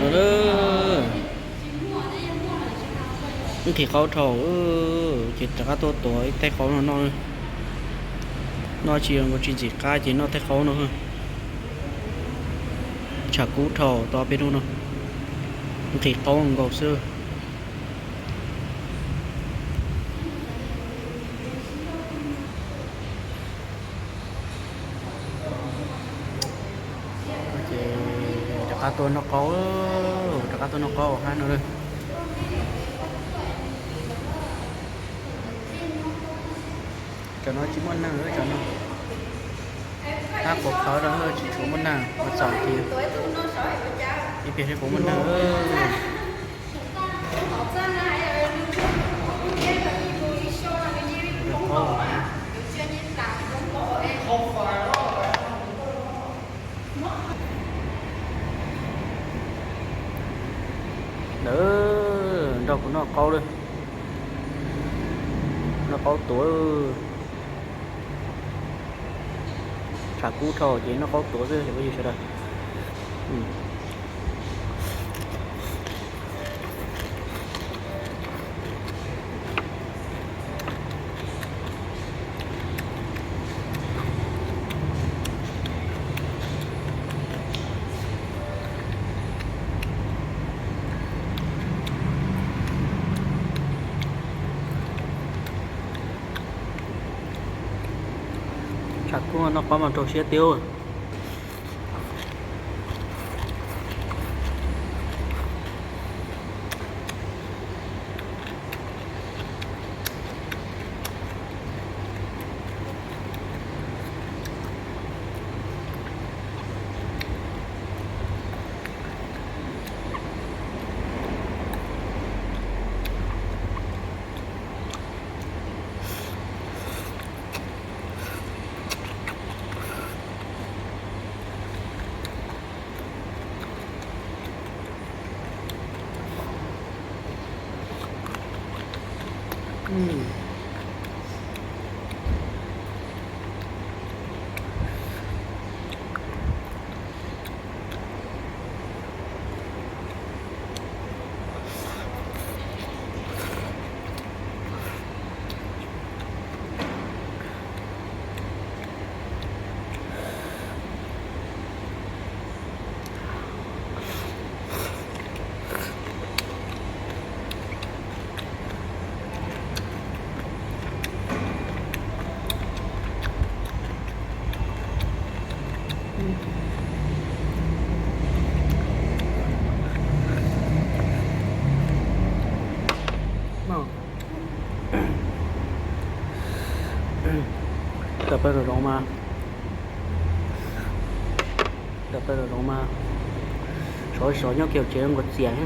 Lawm, nqhis qaub dhau, ces rov qab tuaj tuav ib teg qaub no noj. Noj tsis, nkaus tsis ntxim qab ces noj teg qaub no. Tshav kub dhau tau peb hnub no, nqhis qaub nkaus xwb. Ces rov qab tuaj noj qaub, rov qab tuaj noj qaub hab no. Cov no tsis muaj neeg, cov no hab quav qhawv rau tsis tshua muaj neeg, ua txaus tias ib pliag seb puas muaj neeg. Lawm, nrog kuv noj qaub lawm. Noj qaub tuav. Tshav kub dhau ces noj qaub tuav xwb cov phooj ywg sawv daws. Tshav kub noj qaub mas raug siab tiag. Tawm plaws zoov mas, tawm plaws zoov mas, sov sov nyob kiag tsev nkaus txias.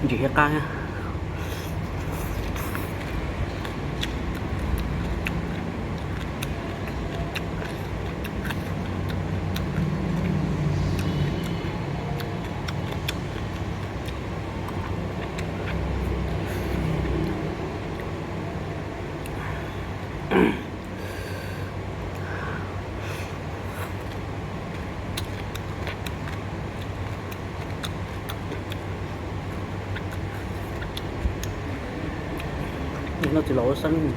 Ntsim thiab qab thiab. Noj tsis los ua xeeb.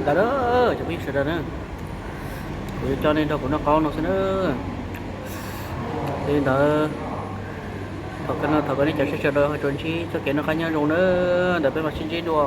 Ntawd na, cov phooj ywg sawv daws na, kuv yuav coj nej nrog kuv noj qaub no xwb na. Li ntawd, thov kom nej cov sawv daws ho tsuas ntsib txoj kev noj qab nyob zoo na, ntawd peb mam sib ntsib dua.